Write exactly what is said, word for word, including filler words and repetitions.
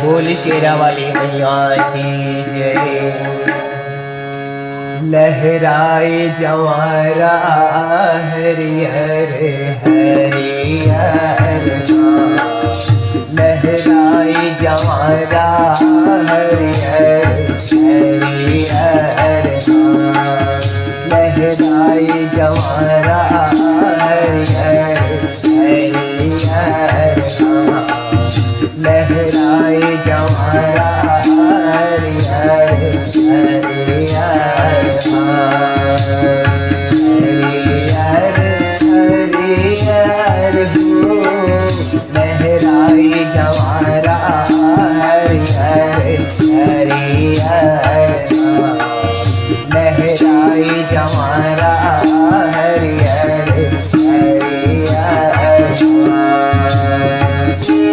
बोल शेरा वाली मैया की जय। लहराए जवारा हरियर हरियर, लहराए जवारा हरियर हरियर, लहराए जवारा हरियर हरियर, लहराए जवारा हरियर हरियर, हरियर हरियर हो, लहराए जवारा